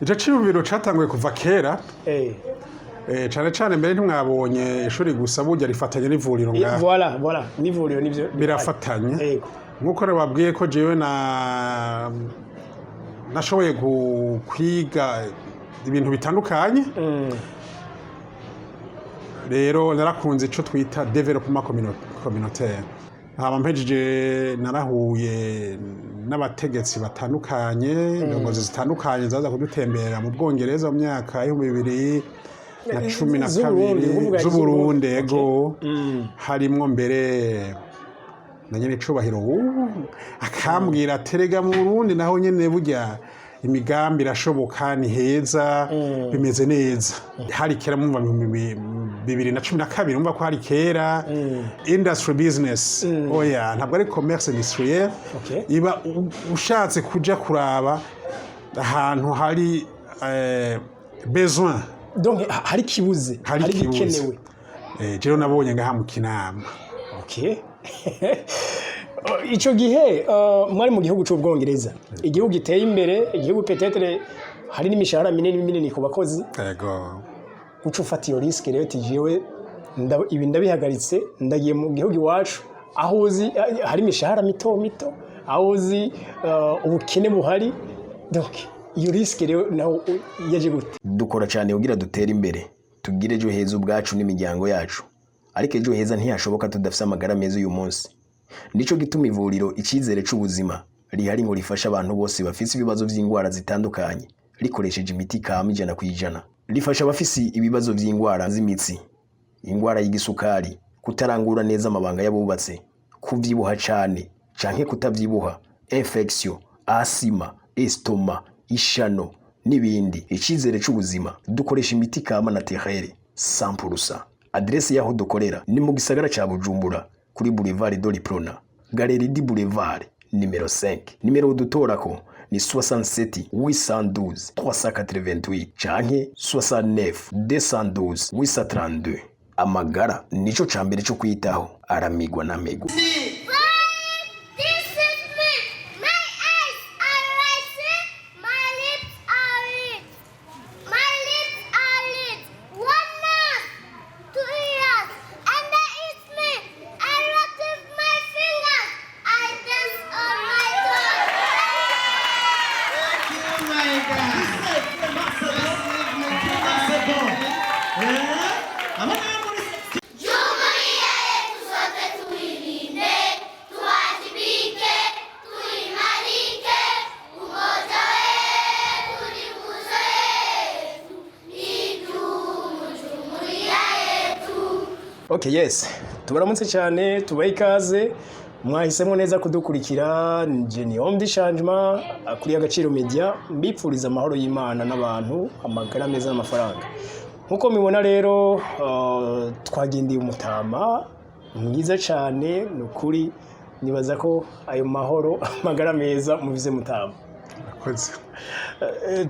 Ico ciyumviro catanguye kuva kera. Cane cane mbere ntimwabonye ishuri gusa, burya rifatanye n'ivuriro ngaha. Voilà, n'ivuriro nivyo. Birafatanye. Nk'uko nababwiye ko jewe na nashoboye kwiga ibintu bitandukanye. Rero narakunze ico twita développement communautaire. Hama mpejeje narahuye n'abategetsi batandukanye, indongozi zitandukanye zaza kudutemberera mu Bwongereza mu myaka y'ibihumbi bibiri na cumi na Z'Uburundi, kabiri. Ukuvuga Z'Uburundi. iz'Uburundi. Ego. Harimwo mbere na nyene icubahiro ubu, akambwira ati: "Erega mu Burundi naho nyene burya imigambi irashoboka, ni heza, bimeze neza." Hari kera, mumva 2012, mumva ko hari kera. Industry business, oya, ntabwo ari commerce industriel. Iba ushatse kuja kuraba ahantu hari besoin. Donc hari kibuze. Hari hari ikibuze. Gikenewe. Jewe nabonye ngaha mu Kinama. Okay. Ico gihe mwari mu gihugu c'Ubwongereza, igihugu giteye imbere, igihugu peut-être hari n'imishahara minini minini ku bakozi. Ego. Uca ufata iyo risque rero, ati: "Jewe ibi ndabihagaritse, ndagiye mu gihugu iwacu", aho uzi hari imishahara mito mito, aho uzi ubukene buhari. Donc iyo risque rero naho yaje gute? Dukora cyane kugira dutere imbere, tugire ejo heza ubwacu n'imiryango yacu, ariko ejo heza ntiyashoboka tudafise amagara meza uyu munsi. Nico gituma ivuriro Icyizere c'Ubuzima rihari ngo rifashe abantu bose bafise ibibazo vy'indwara zitandukanye, rikoresheje imiti kama 100%. Rifasha abafise ibibazo vy'indwara z'imitsi, indwara y'igisukari, kutarangura neza amabanga y'abubatse, kuvyibuha cane canke kutavyibuha, infection, asima, estomac, ishano n'ibindi. Icyizere c'Ubuzima dukoresha imiti kama naturelle 100%. Adresse y'aho dukorera ni mu gisagara ca Bujumbura, kuri Boulevard de l'Uprona, Galerie du Boulevard, nimero 5. Nimero dutorako ni 67 812 388 canke 69 212 832. Amagara nico ca mbere co kwitaho, aramigwa n'amigwa. This is me. My eyes are rising. My lips are red. My lips are red. One nose, two ears, and that is me. I rock with my fingers. I dance on my toes. Thank you, my God. C'est bon. Eh? Abana muri Jumuiya yetu sote tuilinde, tuwajibike, tuimarike. Umoja wetu ni nguzo yetu, idumu jumuiya yetu. Okay, yes. Tubaramutse cyane, tubahe ikaze. Mwahisemo neza kudukurikira. Nje ni Homme du Changement kuri Agaciro Media, mbipfuriza amahoro y'Imana n'abantu, amagara meza n'amafaranga. Nkuko mubibona rero, twagendeye umutama mwiza cyane, ni ukuri nibaza ko ayo mahoro, amagara meza mubize mutama. Murakoze.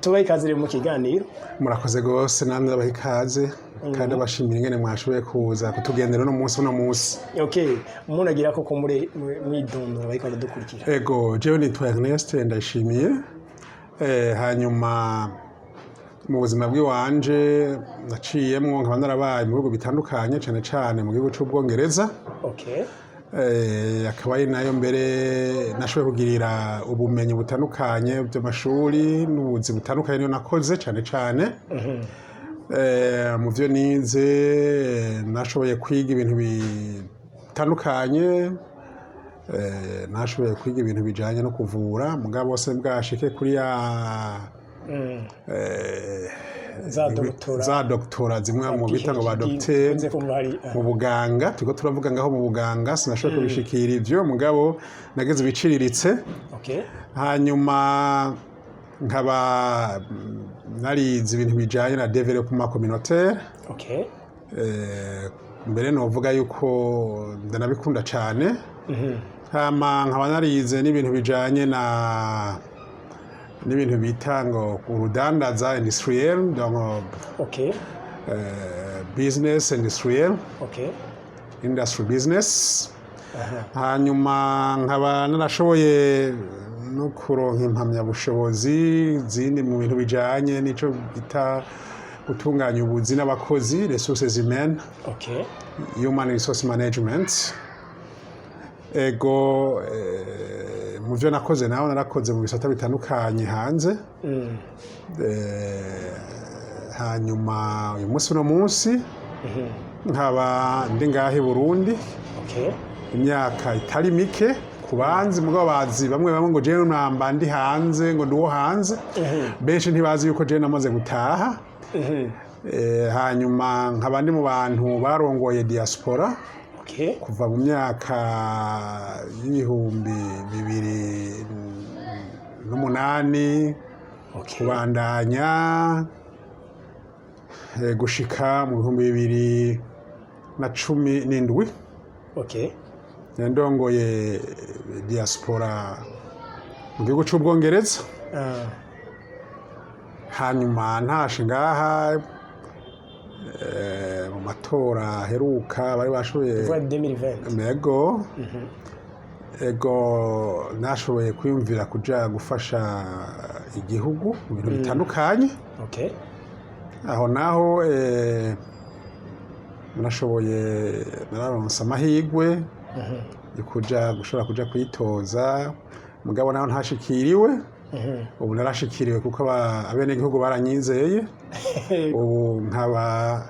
Tubahe ikaze rero mu kiganiro. Murakoze rwose, namwe ndabaha ikaze kandi abashimira ingene mwashoboye kuza kutugendera uno munsi. Okay, umuntu agira ko muri mwidondora bariko baradukurikira. Ego, jewe nitwa Ernest Ndayishimiye. Hanyuma mu buzima bw'iwanje naciyemwo, nkaba narabaye mu bihugu bitandukanye, cane cane mu gihugu c'Ubwongereza. Akaba ari nayo mbere nashoboye kugirira ubumenyi butandukanye by'amashuri n'ubuzi butandukanye, niyo nakoze cane cane. Mu byo nize, nashoboye kwiga ibintu bitandukanye. Nashoboye kwiga ibintu bijanye no kuvura, mugabo bose bwashike kuri ya za doctorat. Za doctorat zimwe mu bita ngo ba PhD, docteur nkunze kumva hari mu buganga. Turiko turavuga ngaho mu buganga, sinashoboye kubishikira ivyo, mugabo nageze ibiciriritse. Hanyuma nkaba narize ibintu bijanye na développement communautaire. Mbere novuga yuko ndanabikunda cane. Hama nkaba narize n'ibintu bijanye na n'ibintu bita ngo urudandaza industriel, donc business industriel, industry business. Hanyuma nkaba narashoboye no kuronka impamyabushobozi zindi mu bintu bijanye n'ico bita gutunganya ubuzi n'abakozi, ressources humaines, human resource management. Ego, mu byo nakoze naho narakoze mu bisata bitandukanye hanze. Hanyuma uyu munsi, uno munsi nkaba ndi ngaha i Burundi imyaka itari mike. Ku banzi mugabo bazi bamwe bamwe ngo jewe namba ndi hanze, ngo ndi uwo hanze. Benshi ntibazi yuko jewe namaze gutaha. Hanyuma nkaba ndi mu bantu barongoye diaspora kuva mu myaka y'2008 kubandanya gushika mu 2017. Ndongoye diaspora mu gihugu c'Ubwongereza. Hanyuma ntashe ngaha mu matora aheruka bari bashoboye Kuva 2020. Ego, nashoboye kwiyumvira kuja gufasha igihugu mu bintu bitandukanye. Aho naho nashoboye, nararonse amahirwe yo kuja gushobora kuja kwitoza, mugabo naho ntashikiriwe. Ubu narashikiriwe kuko abenegihugu baranyizeye. Ubu nkaba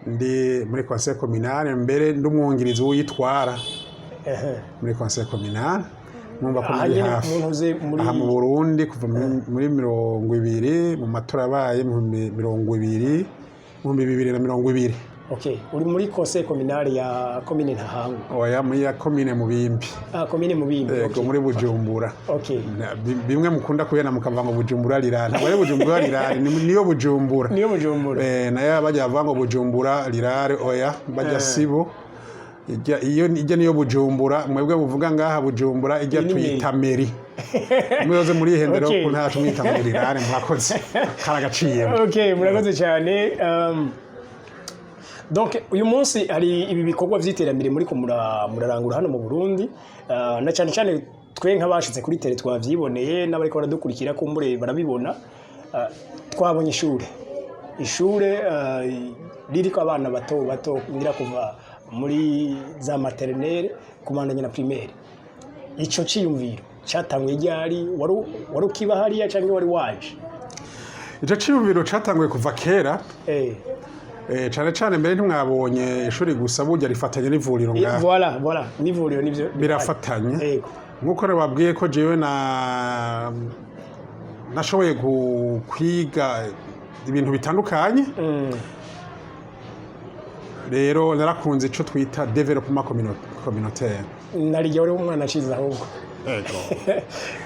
ndi muri conseil communal, mbere ndi umwungirizi w'uyitwara muri conseil communal. Mwumva ko Aha muri nyene hafi umuntu uze muri aha mu Burundi kuva muri 20 mu matora yabaye mu 20, 2020. Okay, uri muri conseil communal ya commune Ntahangwa? Oya, muri ya komine Mubimbi. Ah, commune Mubimbi. Yego. Muri Bujumbura. Bimwe mukunda kubena mukavuga ngo Bujumbura rirare, ntabwo ari Bujumbura rirare, niyo Bujumbura. Niyo Bujumbura. Nayo bajya bavuga ngo Bujumbura rirare, oya, bajya sibo. Iyo ijya niyo Bujumbura. Mwebwe muvuga ngaha Bujumbura ijya Iyi ni tuyita mairie. Muyoze muri ihendero Okay. ko ntacu mwita muri rirare. Murakoze, karagaciyemo. Okay, murakoze cyane. Donc uyu munsi hari ibi bikorwa vy'iterambere muri ko murarangura hano mu Burundi, na cyane cyane twe nk'abashitse kuri terrain twavyiboneye, n'abariko baradukurikira kumbure barabibona. Twabonye ishure ririko abana bato bato, ngira kuva muri za maternelle kubandanya na primaire. Ico ciyumviro cyatanguye ryari? Wari ukiba hariya canke wari waje? Ico ciyumviro catanguye kuva kera. Cane cane mbere ntimwabonye ishuri gusa, burya rifatanye n'ivuriro ngaha. Voilà, n'ivuriro nivyo. Birafatanye. Nk'uko nababwiye ko jewe na nashoboye kwiga ibintu bitandukanye. Rero narakunze ico twita développement communautaire. Narijya wari umwana acize ahubwo.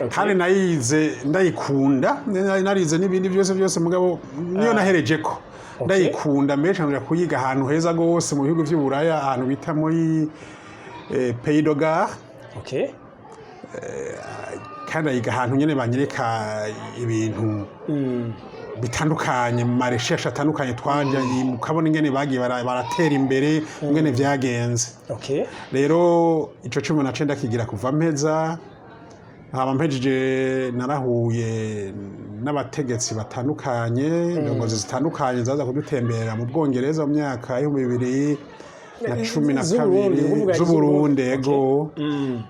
Kandi nayize ndayikunda. Narize n'ibindi byose byose, mugabo niyo naherejeko ndayikunda. Mbere nshobora kuyiga ahantu heza gose mu bihugu vy'Uburaya, ahantu bita muri Pays de Galles. Kandi ayiga ahantu nyene banyereka ibintu bitandukanye, mu ma recherches atandukanye twaje mukabona ingene bagiye baratera imbere, ingene vyagenze. Rero ico 19 kigira kuva mpeza, haba mpejeje narahuye n'abategetsi batandukanye, indongozi zitandukanye zaza kudutemberera mu Bwongereza mu myaka y'2012. Z'Uburundi, ukuvuga? Z'Uburundi. Z'Uburundi. Ego.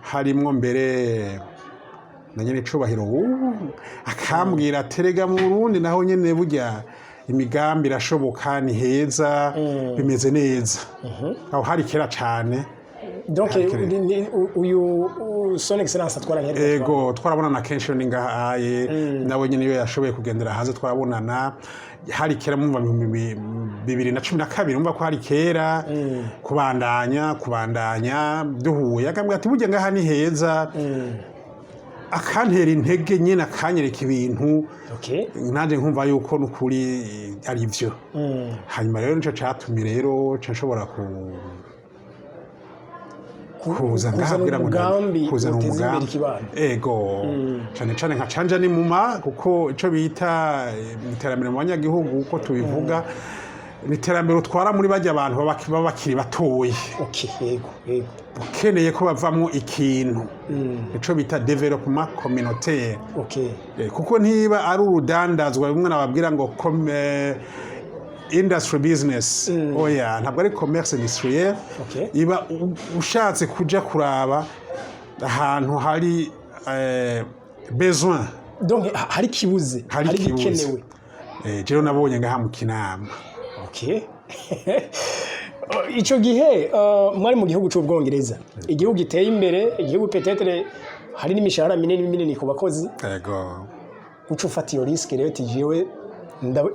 Harimwo mbere na nyene icubahiro ubu, akambwira ati: "Erega mu Burundi naho nyene burya imigambi irashoboka, ni heza, bimeze neza." Aho hari kera cane. Donc uyu son excellence atwara nk'ereka? Ego, twarabonana kenshi iyo ni ngahaye. Nawe nyine iyo yashoboye kugendera hanze twarabonana. Hari kera, mumva 2012, mumva ko hari kera. Kubandanya duhuye akambwira ati: "Burya ngaha ni heza." Akantera intege nyine, akanyereka ibintu. Nanjye nkumva yuko n'ukuri ari byo. Hanyuma rero nico catumye rero ca nshobora kuza ngaha Kuzana kugira ngo umugambi kuzana uteza imbere umugambi. ikibano. Ego, cane cane nka canja ni muma, kuko ico bita iterambere mu banyagihugu, uko tubivuga. Ni iterambere utwara muri bajya abantu baba bakiri batoyi, Okay, yego. ukeneye ko bavamwo ikintu, nico bita développement communautaire. Kuko ntiba ari urudandazwa bimwe nababwira ngo industry business, oya, ntabwo ari commerce industriel. Iba ushatse kuja kuraba ahantu hari besoin. Donc hari kibuze. Hari hari ikibuze. Gikenewe. Jewe nabonye ngaha mu Kinama. Okay. Ico gihe mwari mu gihugu c'Ubwongereza, igihugu giteye imbere, igihugu peut-être hari n'imishahara minini minini ku bakozi. Ego. Uca ufata iyo risque rero, ati jewe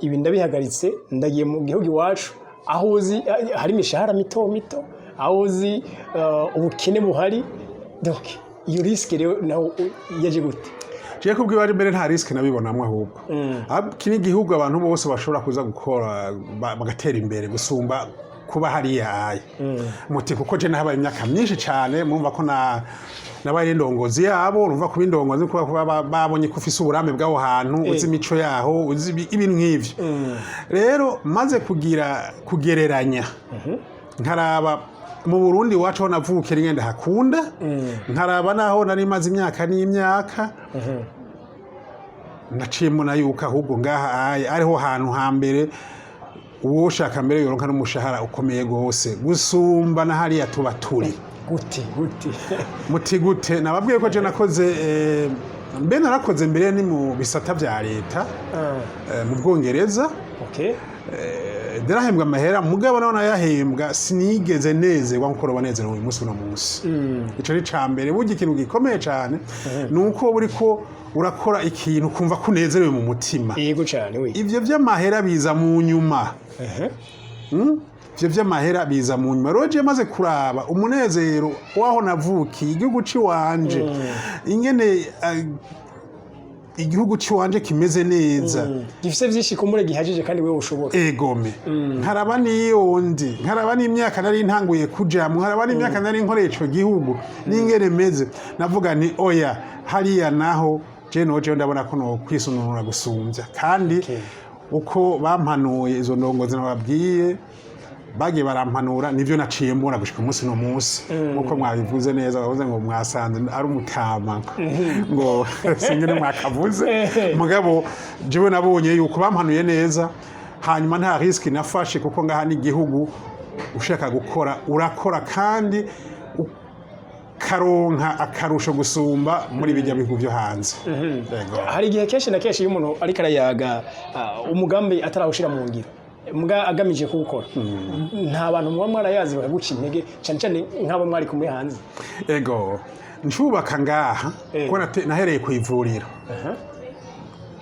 ibi ndabihagaritse, ndagiye mu gihugu iwacu aho uzi hari imishahara mito mito, aho uzi ubukene buhari. Donc iyo risque rero naho yaje gute? Jewe kubw'iwaje mbere nta risque nabibonamwo, ahubwo iki ni igihugu abantu bose bashobora kuza gukora bagatera imbere gusumba kuba hariya aya muti, kuko je nahabaye imyaka myinshi cyane. Murumva ko na nabaye indongozi yabo. Urumva kuba indongozi kuba babonye ko ufise uburambe bw'aho hantu, uzi imico yaho, uzi ibintu nk'ivyo. Rero maze kugira kugereranya, nkaraba mu Burundi iwacu aho navukiye ngenda hakunda, nkaraba naho nari maze imyaka n'imyaka, naciye mbona yuko ahubwo ngaha aya ariho hantu hambere uwoshaka mbere yoronka n'umushahara ukomeye gose gusumba na hariya tuba turi. Gute gute? Muti gute? Nababwiye ko je nakoze, mbe narakoze mbere ni mu bisata vya leta mu Bwongereza. Ndarahembwa amahera, mugabo naho nayahembwa sinigeze nezerwa nkuko banezerewe uyu munsi, uno munsi. Ico ni ca mbere. Burya ikintu gikomeye cane ni uko uriko urakora ikintu ukumva ko unezerewe mu mutima. Yego cyane we. Ivyo vy'amahera biza mu nyuma. Ivyo vy'amahera biza mu nyuma. Rero jewe maze kuraba umunezero w'aho navukiye, igihugu c'iwanje, ingene igihugu c'iwanje kimeze neza, gifise vyinshi kumbure gihagije kandi wewe ushobora. Egome, nkaraba n'iyo ndi, nkaraba n'imyaka nari ntanguye kujamwo, nkaraba n'imyaka nari nkoreye ico gihugu n'ingene meze, navuga nti oya, hariya naho je nojeyo ndabona ko no kwisununura gusumbya. Kandi uko bampanuye izo ndongozi nababwiye, bagiye barampanura, nivyo naciye mbona gushika umunsi no munsi. Nkuko mwabivuze neza, bavuze ngo mwasanze ari umutama, ngo singene mwakavuze, mugabo jewe nabonye yuko bampanuye neza. Hanyuma nta risque nafashe, kuko ngaha n'igihugu ushaka gukora urakora kandi ukaronka akarusho gusumba muri bijya bihugu byo hanze. Yego. Hari igihe kenshi na kenshi iyo umuntu ariko arayaga umugambi atarawushira mu ngiro mbwa agamije kuwukora, nta bantu muba mwarayazi bakaguca intege, cyane cyane nk'abo mwari kumwe hanze? Ego, ncubaka ngaha, kuko nahereye ku ivuriro.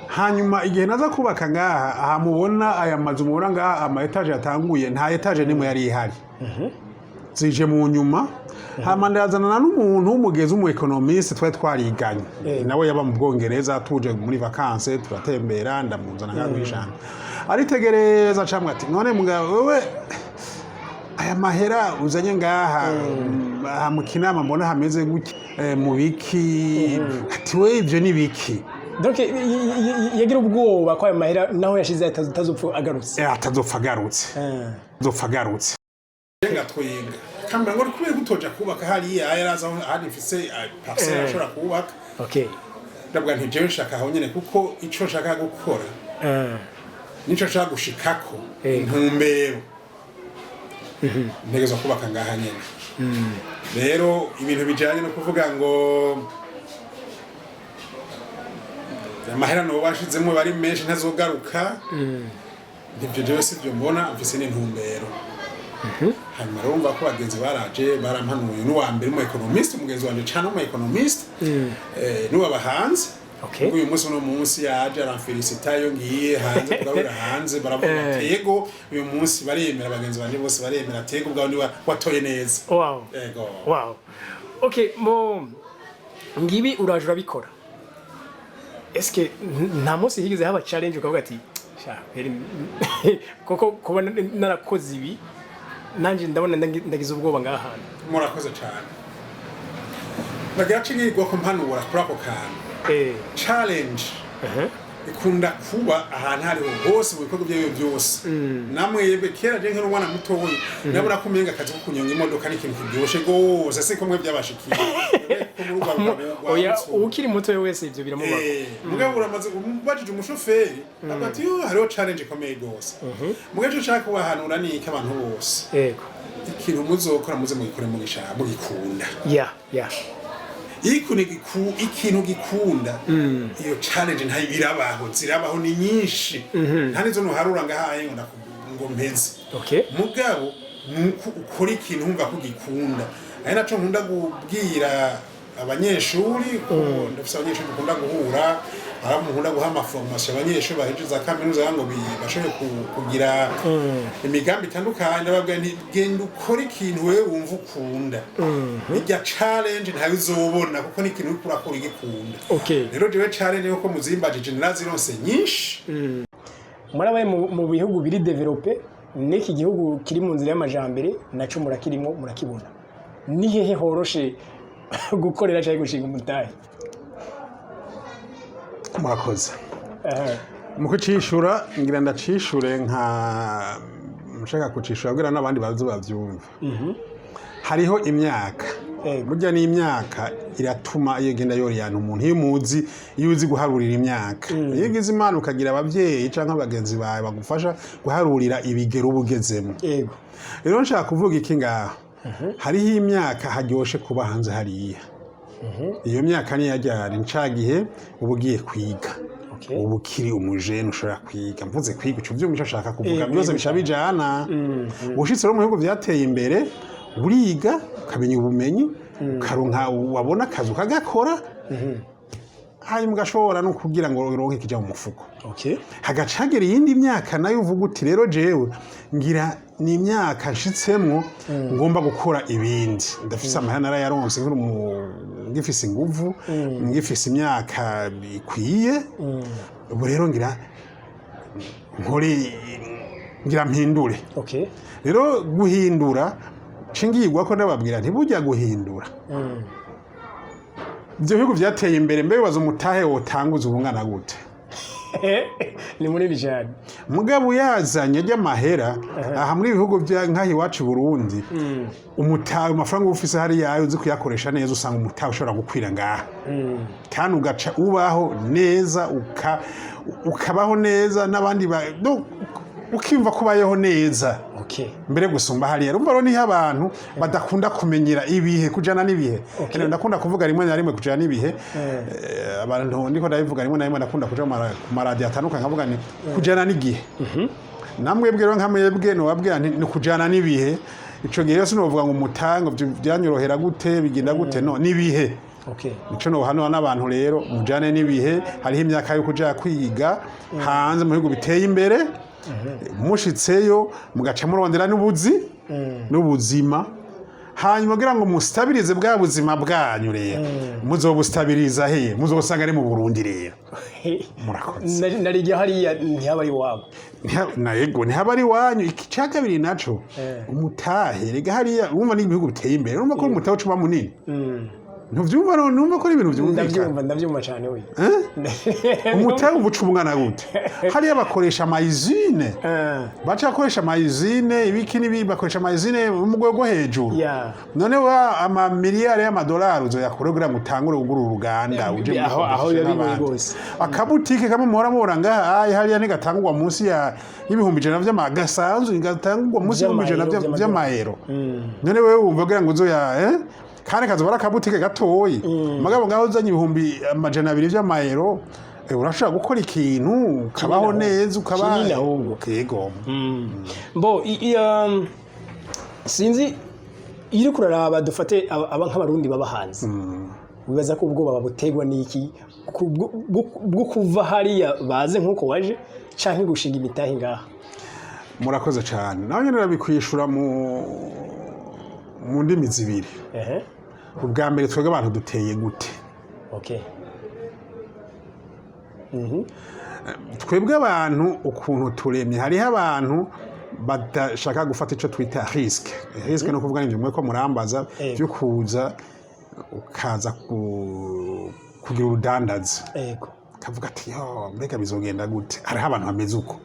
Hanyuma igihe naza kubaka ngaha, aha mubona aya mazu mubona ngaha, ama étages yatanguye, nta étage nimwe yari ihari, zije mu nyuma. Hama ndazanana n'umuntu w'umugezi w'umu économiste twari twariganye, nawe yaba mu Bwongereza, tuje muri vacances turatembera, ndamuzana ngaha kw'ishamba, aritegereza camwe ati: "None mugabo wewe, aya mahera uzanye ngaha, aha mu Kinama mbona hameze gutya, mu biki?" Ati: "We, ivyo ni biki?" Donc yagira ubwoba ko ayo mahera naho yashize atazopfa agarutse. Atazopfa agarutse. Azopfa agarutse. Ngatwenga, kambira ngo kubera gutoja kubaka hariya, yaraza aho ahandi mfise parcelle ashobora kubaka. Ndavuga nti jewe nshaka aho nyene, kuko ico nshaka gukora nico nshaka gushikako, intumbero, ntegerezwa kubaka ngaha nyene. Rero ibintu bijanye no kuvuga ngo amahera noba nshizemwo bari menshi ntazogaruka, ntivyo jewe sivyo mbona, mfise n'intumbero. Hanyuma rero urumva ko bagenzi baraje barampanuye, n'uwa mbere umu économiste, umugenzi wanje cane umu économiste, n'uwaba hanze. Uyu munsi, uno munsi yaje aramfelicita iyo ngiye hanze kugabura hanze, baravuga ati yego, uyu munsi baremera, bagenzi banje bose baremera ati yego, ubwawe niwe watoye neza. Yego. Wow, okay, mo ngibi uraje urabikora. Eske nta munsi higeze haba challenge ukavuga ati: "Sha koko kuba narakoze ibi, nanje ndabona ndagize ubwoba ngaha hantu"? Murakoze cyane. Nagira cingirwa ko mpanura kuri ako kantu. Challenge Ikunda kuba ahantu hariho hose, mu bikorwa ibyo aribyo byose. Namwebwe kera, je nkiri umwana mutoyi, nabona ko umenga akazi ko kunyonga imodoka ni ikintu kiryoshe gose. Siko mwe byabashikiye? Ko muri urwa Oya. rwa- Ukiri muto wese ivyo biramubako. Mugabo uramaze ubajije umushoferi, avuga ati: "Yo, hariho challenge ikomeye gose." Mugabo ico nshaka kubahanura ni iki, abantu bose: ikintu muzokora, muze mugikore mugishaka, mugikunda. Ya. Iyo ikintu gikunda, iyo challenge ntayo birabaho, zirabaho ni nyinshi, nta nizo nuharura ngahaye ngo ngo mpeze. Mugabo nuko ukora ikintu wumva ko ugikunda, ari naco nkunda kubwira abanyeshuri, kuko ndafise abanyeshuri dukunda guhura, hari abo nkunda guha ama formation, abanyeshuri bahejeje za kaminuza, ngo bashobore kugira imigambi itandukanye. Ndababwira nti: "Genda ukore ikintu wewe wumva ukunda, irya challenge ntayo uzobona, kuko ni ikintu uriko urakora ugikunda." Rero jewe challenge yuko muzimbajije, narazironse nyinshi. Murabaye mu bihugu biri développé, n'iki gihugu kiri mu nzira y'amajambere naco murakirimo, murakibona. Ni hehe horoshe gukorera cyangwa gushinga umutahe? Murakoze. Mu kucishura, ngira ndacishure nka nshaka kucishura kugira n'abandi baze bavyumva. Hariho imyaka. Burya n'imyaka iratuma iyo igenda yoriyana umuntu. Iyo umuzi, iyo uzi guharurira imyaka, iyo ugize Imana ukagira abavyeyi canke abagenzi bawe bagufasha guharurira ibigero uba ugezemo. Rero nshaka kuvuga iki ngaho: hariho imyaka haryoshe kuba hanze hariya. Iyo myaka niyo yajyana ncagihe uba ugiye kwiga, uba ukiri umujene, ushobora kwiga. Mvuze kwiga, uca uvyumva ico nshaka kuvuga. Byose bica bijana. Ushitse rero mu bihugu vyateye imbere, uriga, ukamenya ubumenyi, ukaronka, wabona akazi ukagakora, hanyuma ugashobora no kugira ngo uronke ikija mu mufuko. Hagaca hagera iyindi myaka nayo uvuga uti: "Rero jewe ngira ni imyaka nshitsemwo, ngomba gukora ibindi. Ndafise amahera, narayaronse nkiri ngifise inguvu, ngifise imyaka ikwiye. Ubu rero ngira nkore, ngira mpindure." Rero guhindura nshingirwa ko ndababwira ntibujya guhindura ibyo bihugu byateye imbere. Mbe bibaza umutahe wotanguza ubungana gute? Ni munini cyane. Mugabo yazanye ry'amahera aha muri ibihugu bya nk'aha iwacu i Burundi, umutahe, amafaranga uba ufise hariya, ayo uzi kuyakoresha neza, usanga umutahe ushobora gukwira ngaha, kandi ugaca ubaho neza, ukabaho neza n'abandi no, ukiyumva ko ubayeho neza mbere gusumba hariya. Urumva rero niho abantu badakunda kumenyera ibihe, kujana n'ibihe. Rero ndakunda kuvuga rimwe na rimwe kujana n'ibihe. Abantu ndiko ndabivuga rimwe na rimwe, ndakunda kuja ku maradiyo atandukanye nkavuga ni kujana n'igihe. Namwebwe rero, nka mwebwe, nobabwira nti ni kujana n'ibihe. Ico gihe rero sinovuga ngo umutango vyanyorohera gute, bigenda gute, no n'ibihe. Nico nohanura n'abantu rero: mujane n'ibihe. Hariho imyaka yo kuja kwiga hanze mu bihugu biteye imbere, mushitseyo mugaca murondera n'ubuzi n'ubuzima, hanyuma kugira ngo mustabirize bwa buzima bwanyu. Rero muzobustabiriza he? Muzosanga ari mu Burundi. Rero murakoze. Narijya hariya ntihaba ari iwabo. Na yego, ntihaba ari iwanyu. Iki cya kabiri naco, umutahe rega hariya, urumva n'ibihugu biteye imbere, urumva ko umutahe uca uba munini. Ntuvyumva none? Numva ko ari ibintu vyumvikana. Ndabyumva, ndabyumva cyane we. Umutahe uba uca ubungana gute? Hariya bakoresha ama usine, baca bakoresha ama usine, ibiki n'ibi, bakoresha ama usine yo mu rwego rwo hejuru. None wa amamiliyari y'amadolari uzoyakura kugira ngo utangure kugura uruganda uje muri Aho competition biba bigoye n'abandi? rwose. Akabutike kamwe muhora muhora ngaha ayi hariya ntigatangurwa munsi ya y'100,000 gasanzwe, gatangurwa munsi y'100,000 Vy'amayero, vy'amayero. None wewe wumva kugira ngo uzoya kandi kazoba ari akabutike gatoyi, mugabo ngaho uzanye 200,000 vy'amayero, urashobora gukora ikintu ukabaho Kinini neza, ukaba Kinini ahubwo. Yego. Mbo sinzi iyo uriko uraraba, dufate aba nk'Abarundi baba hanze, wibaza ko ubwoba babuterwa n'iki? Bwo kuva hariya baze nk'uko waje, canke gushinga imitahe ngaha? Murakoze cyane. Nawe nyine urabikwishura mu ndimi zibiri. Ubwa mbere, twebwe abantu duteye gute? Twebwe abantu ukuntu turemye, hariho abantu badashaka gufata icyo twita risque. Risque ni ukuvuga n'ibyo mwe ko murambaza byo kuza, ukaza kugira urudandaza. Kavuga ati: "Yo, mbega bizogenda gute?" Hariho abantu bameze uko,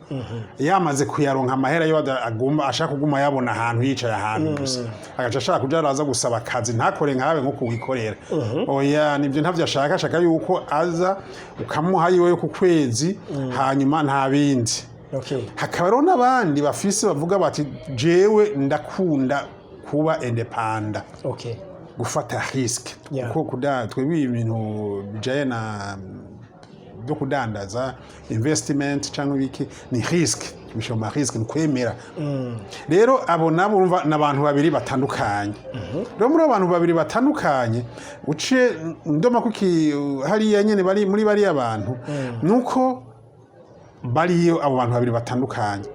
yamaze kuyaronka amahera yo aguma ashaka kuguma yabona ahantu yicaye ahantu gusa, agaca ashaka kuja araza gusaba akazi, ntakore nkawe nko kuwikorera. Oya, nibyo ntavyo ashaka. Ashaka yuko aza ukamuha yiwe ku kwezi, hanyuma nta bindi. Hakaba rero n'abandi bafise bavuga bati: "Jewe ndakunda kuba indépendant, gufata risque." Kuko twebwe ibintu bijanye na byo kudandaza, investment cyangwa ibiki, ni risque, bishobora ma risque, ni kwemera. Rero abo nabo urumva ni abantu babiri batandukanye. Rero muri abo bantu babiri batandukanye, uciye ndoma kuki hariya nyene bari muri bariya bantu, nuko bariyo abo bantu babiri batandukanye.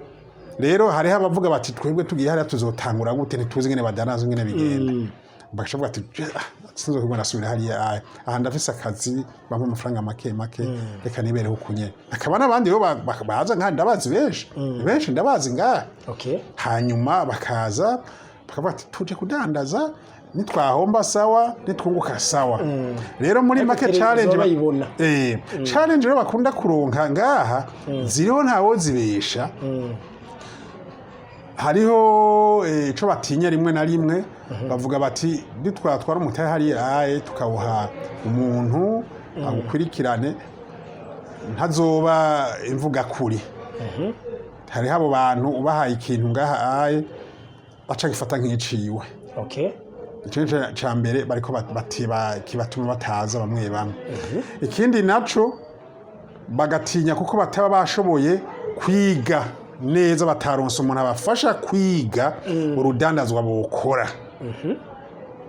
Rero hariho abavuga bati: "Twebwe tugiye hariya tuzotangura gute? Ntituzi ingene badandaza, ingene bigenda." Bagaca bavuga ati: "Sinzokwigwa ndasubira hariya, aya aha ndafise akazi bampa amafaranga make make, reka nibereho uku nyene." Hakaba n'abandi rero baza nka ndabazi benshi benshi, ndabazi ngaha. Hanyuma bakaza bakavuga ati: "Tuje kudandaza, nitwahomba sawa, nitwunguka sawa." Rero muri Ariko make televiziyo challenge bayibona. Challenge rero bakunda kuronka ngaha ziriho, ntawo zibesha. Hariho ico batinya rimwe na rimwe, bavuga bati: "Nitwatwara umutahe hariya aye tukawuha umuntu agukurikirane, ntazoba imvuga kuri." Hariho abo bantu ubahaye ikintu ngaha aye baca gifata nk'iciwe. Ico nico ca mbere bariko kibatuma bataza bamwe bamwe. Ikindi naco bagatinya kuko bataba bashoboye kwiga neza, bataronse umuntu abafasha kwiga urudandazwa bokora,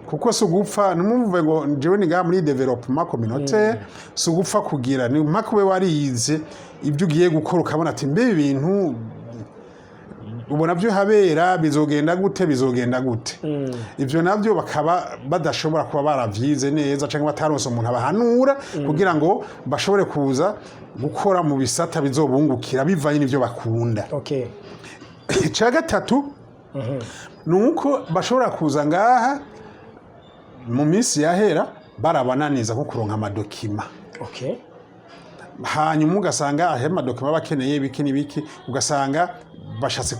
kuko si ugupfa. Ntimwumve ngo njyewe ni ngaha muri développement communautaire, si ugupfa kugira ni mpaka ube warize ibyo ugiye gukora, ukabona ati: "Mbe ibi bintu ubona byo habera bizogenda gute, bizogenda gute?" Ibyo nabyo bakaba badashobora kuba baravyize neza, cyangwa bataronse umuntu abahanura kugira ngo bashobore kuza gukora mu bisata bizobungukira bivanye n'ibyo bakunda. Icya gatatu ni uko bashobora kuza ngaha mu minsi yahera barabananiza nko kuronka ama documents. Hanyuma ugasanga aho ama documents bakeneye ibiki n'ibiki, ugasanga bashatse,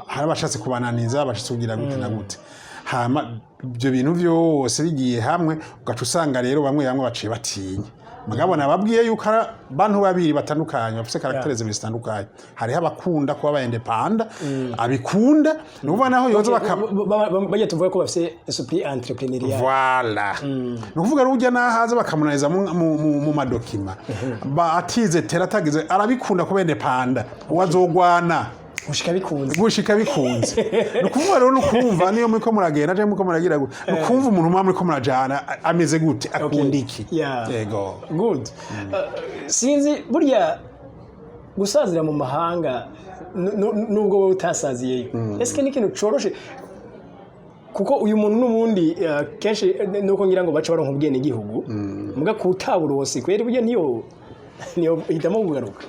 hari abashatse kubananiza, bashatse kugira gute na gute. Hama ibyo bintu byose bigiye hamwe, ugaca usanga rero bamwe bamwe baciye batinya. Mugabo nababwiye yuko ari abantu babiri batandukanye bafite caractères zibiri zitandukanye. Hariho abakunda kuba ba indépendants, abikunda, ni ukuvuga naho yoza baka Bajya tuvuga ko bafite esprit entrepreneurial. Voilà, ni ukuvuga rero ujya n'ahaza bakamunaniza mu ma documents, atize tera atagize, arabikunda kuba indépendant, uwazogwana gushika bikunze. Gushika bikunze. Ni ukuvuga rero nukumva niyo muriko muragenda cyangwa muriko muragira ni ukumva umuntu muba muriko murajana ameze gute, akunda iki. Yego. Good. Sinzi burya gusazira mu mahanga, nubwo wowe utasaziyeyo, ese ni ikintu coroshe? Kuko uyu muntu n'ubundi kenshi nuko ngira ngo baca baronka ubwenegihugu, muga kutaburonse kweri burya niyo hitamo kugaruka.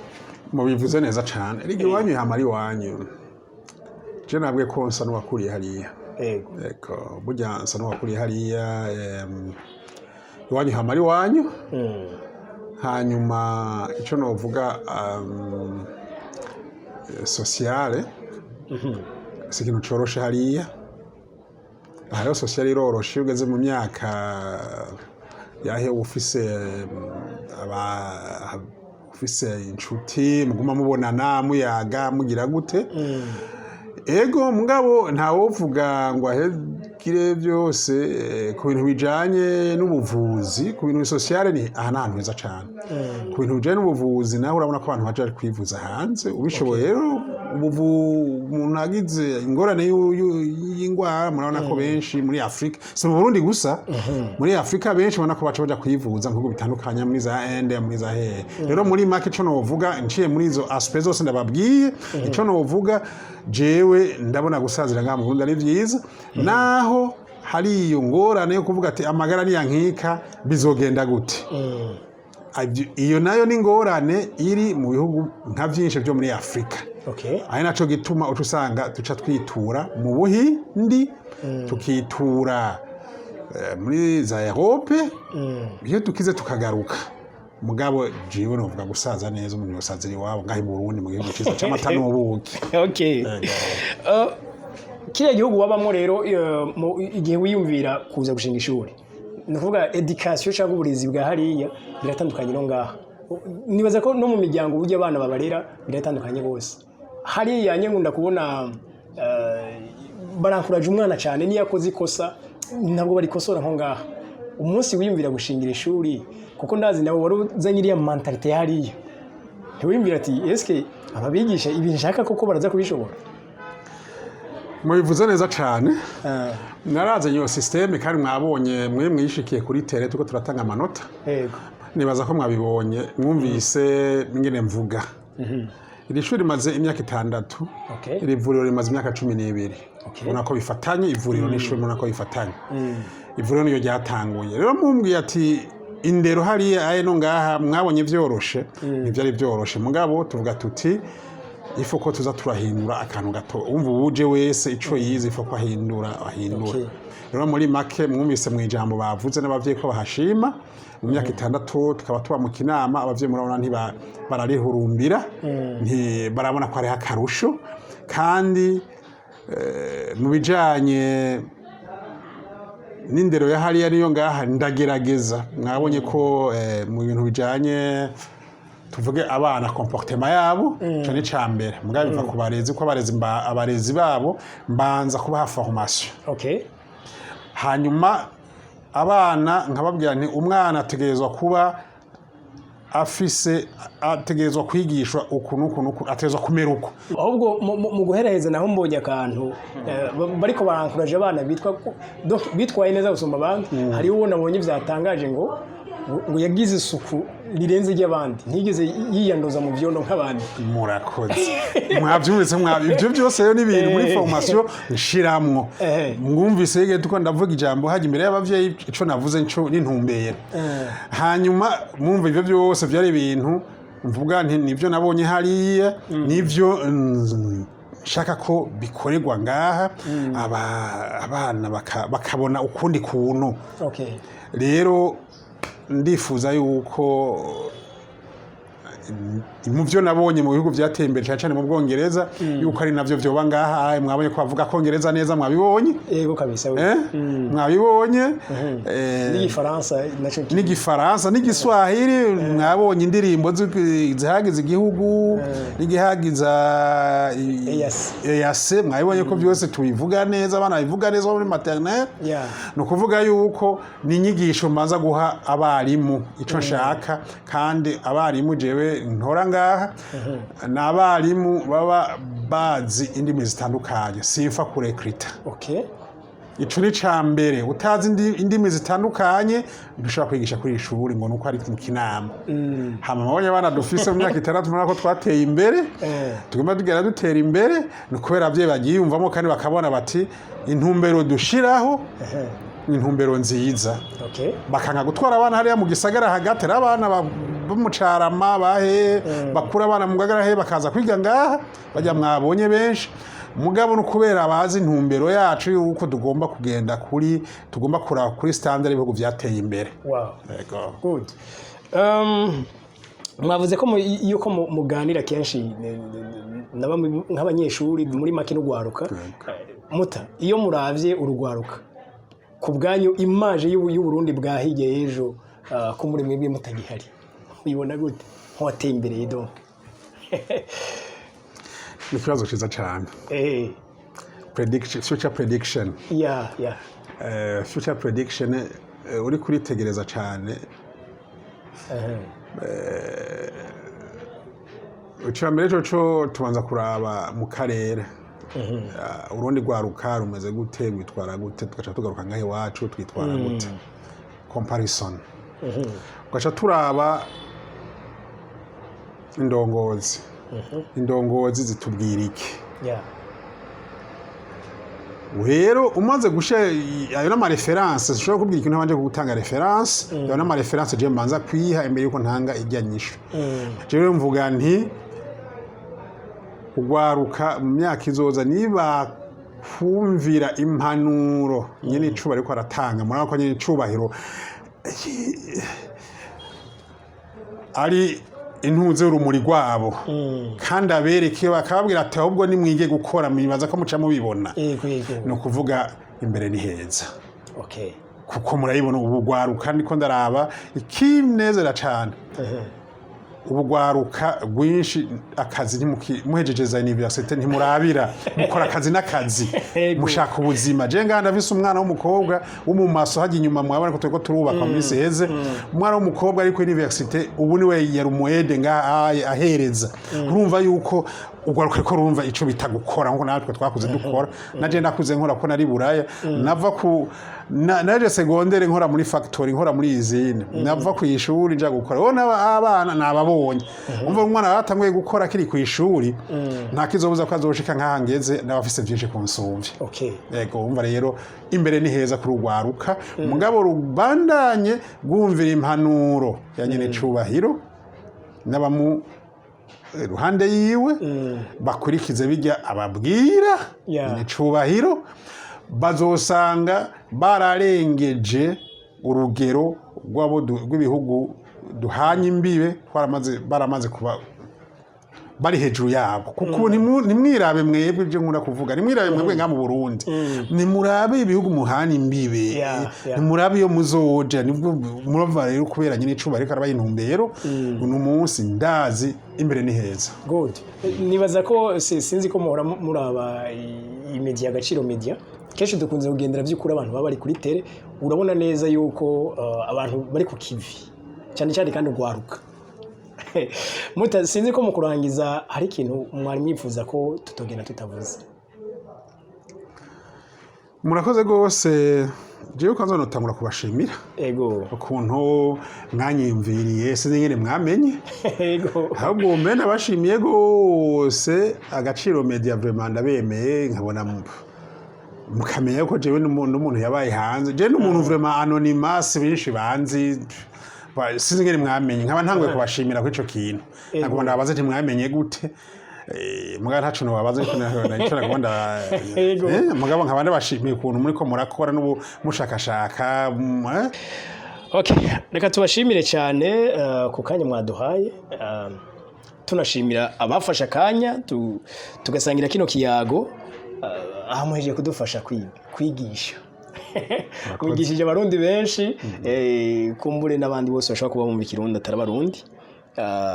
Mubivuze neza cane. Erega iwanyu hama ari iwanyu. Je nabwiye ko nsa n'uwakuriye hariya. Ego, burya nsa n'uwakuriye hariya. Iwanyu hama ari iwanyu. Hanyuma ico novuga, sociale si ikintu coroshe hariya. Aha rero sociale iroroshe iyo ugeze mu myaka yahe, ufise aba ufise inshuti muguma mubonana, muyaga, mugira gute. Ego, mugabo ntawovuga ngo ahegire byose. Ku bintu bijanye n'ubuvuzi, ku bintu sociale, ni aha ni ahantu heza cane. Ku bintu bijanye n'ubuvuzi naho urabona ko abantu baja kwivuza hanze. Ubishoboye rero, umuntu agize ingorane y'ingwara, murabona ko benshi muri Afurika, si mu Burundi gusa, muri Afurika benshi ubona ko baca baja kwivuza mu bihugu bitandukanye, muri za Inde, muri za hehe. Rero muri make ico novuga, nciye muri izo aspects zose ndababwiye, ico novuga jewe, ndabona gusazira ngaha mu Burundi ari vyiza, naho hari iyo ngorane yo kuvuga ati: "Amagara niyankika bizogenda gute?" Iyo nayo ni ingorane iri mu bihugu nka vyinshi vyo muri Afurika. Ari naco gituma uca usanga duca twitura mu Buhindi, tukitura muri za Europe, iyo tukize tukagaruka. Mugabo jiwe novuga gusaza neza, umuntu yosazira iwabo ngaho i Burundi, mu gihugu ciza c'amata n'ubuki. Okay. Kiriya gihugu wabamo rero, igihe wiyumvira kuza gushinga ishuri, ni ukuvuga éducation cyangwa uburezi bwa hariya biratandukanye no ngaha. Nibaza ko no mu miryango uburyo abana babarera biratandukanye rwose. Hariya nye nkunda kubona barankuraje umwana cyane, niyo akoze ikosa ntabwo barikosora nko ngaha. Umunsi wiyumvira gushingira ishuri, kuko ndazi nawe wari uzanye iriya mentalité ya hariya, ntiwiyumvira ati: "Eske ababigisha ibintu nshaka koko baraza kubishobora?" Mubivuze neza cane. Narazanye iyo système, kandi mwabonye mwe mwishikiye kuri terrain tuko turatanga amanota. Nibaza ko mwabibonye, mwumvise ingene mvuga. Iri shuri rimaze imyaka 6. Iri vuriro rimaze imyaka 12. Ubona ko bifatanye, ivuriro n'ishuri, ubona ko bifatanye. Ivuriro niyo ryatanguye. Rero mumbwiye ati indero hariya aye no ngaha, mwabonye vyoroshe? Ntivyari vyoroshe, mugabo tuvuga tuti ifo ko tuza turahindura akantu gato. Umva, uwuje wese ico yize ifo ko ahindura, ahindura. Rero muri make, mwumvise mu ijambo bavuze n'abavyeyi ko bahashima. Mu myaka 6 tukaba tuba mu Kinama, abavyeyi murabona ntiba bararihurumbira, nti barabona ko hariho akarusho. Kandi mu bijanye n'indero ya hariya niyo ngaha, ndagerageza. Mwabonye ko mu bintu bijanye, tuvuge abana, comportement yabo, ico ni ca mbere. Mugabo biva ku barezi, ko abarezi abarezi babo mbanza kubaha formation. Hanyuma abana nkababwira nti umwana ategerezwa kuba afise, ategerezwa kwigishwa uku n'uku n'uku, ategerezwa kumera uku. Ahubwo mu guheraheza naho mbonye akantu, bariko barankuraje abana bitwa donc bitwaye neza gusumba abandi. Hariho uwo nabonye byatangaje ngo yagize isuku rirenze iry'abandi, ntiyigeze yiyanduza mu byondo nk'abandi. Murakoze, mwabyumvise. Ibyo byose rero ni ibintu muri formation nshiramwo. Mwumvise yige tuko ndavuga ijambo hajya imbere y'abavyeyi, ico navuze nco n'intumbero. Hanyuma mwumva ibyo byose byari ibintu mvuga nti nibyo nabonye hariya, nibyo nshaka ko bikorerwa ngaha, abana bakabona ukundi kuntu. Rero ndifuza yuko mu byo nabonye mu bihugu byateye imbere, cyane cyane mu Bwongereza, yuko ari navyo vyoba ngaha. Mwabonye ko bavuga Kongereza neza, mwabibonye? Yego kabisa we. Eh? Mwabibonye? N'igifaransa naco N'igifaransa n'igiswahili. Mwabonye indirimbo zihagiza igihugu n'igihagiza EAC. EAC. Mwabibonye ko byose tubivuga neza, abana babivuga neza bo muri maternelle. Ni ukuvuga yuko ni inyigisho mbanza guha abarimu, icyo nshaka. Kandi abarimu jewe ntora ngaha ni abarimu baba bazi indimi zitandukanye, simfa kurekrita. Ico ni ca mbere. Utazi indimi zitandukanye ntushobora kwigisha kuri iri shuri ngo nuko ari mu Kinama. Hama mabonye abana dufise mu myaka 6, murabona ko twateye imbere. Tugomba tugera dutera imbere, ni ukubera abavyeyi bagiyumvamo kandi bakabona bati intumbero dushiraho ni intumbero nziza. Bakanga gutwara abana hariya mu gisagara hagati. Ari abana bo mu Carama, bahe bakura abana mu Ngagara he, bakaza kwiga ngaha bajya, mwabonye benshi. Mugabo no kubera bazi intumbero yacu yuko tugomba kugenda kuri, tugomba kuraba kuri standard y'ibihugu vyateye imbere. Yego. Good. Mwavuze ko yuko muganira kenshi na bamwe nk'abanyeshuri, muri make n'ugwaruka. Muta iyo muravye urugwaruka ku bwanyu, image y'Uburundi bwa hirya y'ejo, ko muri mwebwe mutagihari, uyibona gute nk'uwateye imbere donc? Ni ikibazo ciza cane. Prediction, future prediction. Future prediction, uri kuritegereza cane. Icya mbere cyo tubanza kuraba mu karere. Urundi rwaruka rumeze gute, rwitwara gute, tugaca tugaruka ngaho iwacu twitwara gute, comparison. Tugaca turaba indongozi. Indongozi zitubwira iki? Rero umaze gusha ayo n'ama références, ushobora kubwira ikintu ntabanje gutanga référence. Ayo n'ama références je mbanza kwiha imbere yuko ntanga ijya nyishu. Jewe mvuga nti ugwaruka mu myaka izoza, niba kumvira impanuro nyene icubahiro ariko aratanga, murabona ko nyene icubahiro Ari intuze urumuri rwabo, kandi abereke, bakababwira ati: "Ahubwo nimwige gukora, mwibaza ko muca mubibona." yego yego Ni ukuvuga imbere ni heza, kuko murayibona ubu rwaruka. Ndiko ndaraba ikinezera cane, ubu rwaruka rwinshi akazi muhejeje za université ntimurabira, mukora akazi n'akazi. Mushaka ubuzima. Je ngaha ndafise umwana w'umukobwa w'umumaso hajya inyuma, mwabona ko turiko turubaka mu minsi iheze. Umwana w'umukobwa ari kuri université ubu niwe yari umu aide ngaha ahereza. Urumva yuko urwaruka riko rurumva ico bita gukora, nkuko natwe twakuze dukora. Naje ndakuze nkora, ko nari buraya, nava ku naje secondaire nkora muri factory, nkora muri usine, nava ku ishuri nja gukora. Wowe abana nababonye, umva umwana yatanguye gukora akiri ku ishuri, nta kizobuza ko azoshika nkaha ngeze, n'abafise byinshi kunsumvya. Yego, umva rero imbere ni heza kuri urwaruka, mugabo rubandanye rwumvira impanuro ya nyene cubahiro n'abamu iruhande yiwe, bakurikize bijya ababwira nyene cubahiro, bazosanga bararengeje urugero rw'ibihugu duhanye imbibe, baramaze kuba bari hejuru yabo. Kuko ubu ntimwirabe mwebwe, ibyo nkunda kuvuga, ntimwirabe mwebwe ngaha mu Burundi, nimurabe ibihugu muhana imbibe, nimurabe iyo muzoja. Nibwo murava rero kubera nyine icuba ariko arabaye intumbero. Uno munsi ndazi imbere ni heza. Good. Nibaza ko sinzi ko muhora muraba i media Agaciro Media. Kenshi dukunze kugendera by'ukuri abantu baba bari kuri terrain. Urabona neza yuko abantu bari ku kivi cyane cyane, kandi urwaruka. Sinzi ko mu kurangiza hari ikintu mwari mwifuza ko tutogenda tutavuze. Murakoze rwose. Jewe kwanza notangura kubashimira ukuntu mwanyiyumviriye. Sinzi ingene mwamenye. Ahubwo mbe nabashimiye rwose. Agaciro Media, vraiment ndabemeye. Nkabona mukamenya ko jewe n'umuntu yabaye hanze, jewe n'umuntu vraiment anonymous, benshi banzi. Sinzi ingene mwamenye. Nkaba ntanguye kubashimira kuri ico kintu. Nagomba ndababaze nti: "Mwamenye gute?" Mugabo ntaco nobabaza, ariko nico nagomba mugabo nkaba ndabashimiye ukuntu muriko murakora n'ubu mushakashaka Okay, reka tubashimire cyane ku kanya mwaduhaye. Tunashimira abafashe akanya tugasangira kino kiyago, aha muhejeje kudufasha kwigisha, mwigishije Abarundi benshi, kumbure n'abandi bose bashobora kuba bumva Ikirundi atari Abarundi.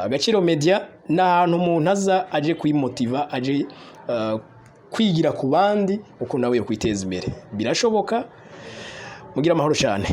Agaciro Media ni ahantu umuntu aza aje kwimotiva, aje kwigira ku bandi uko nawe yo kwiteza imbere. Birashoboka. Mugira amahoro cyane.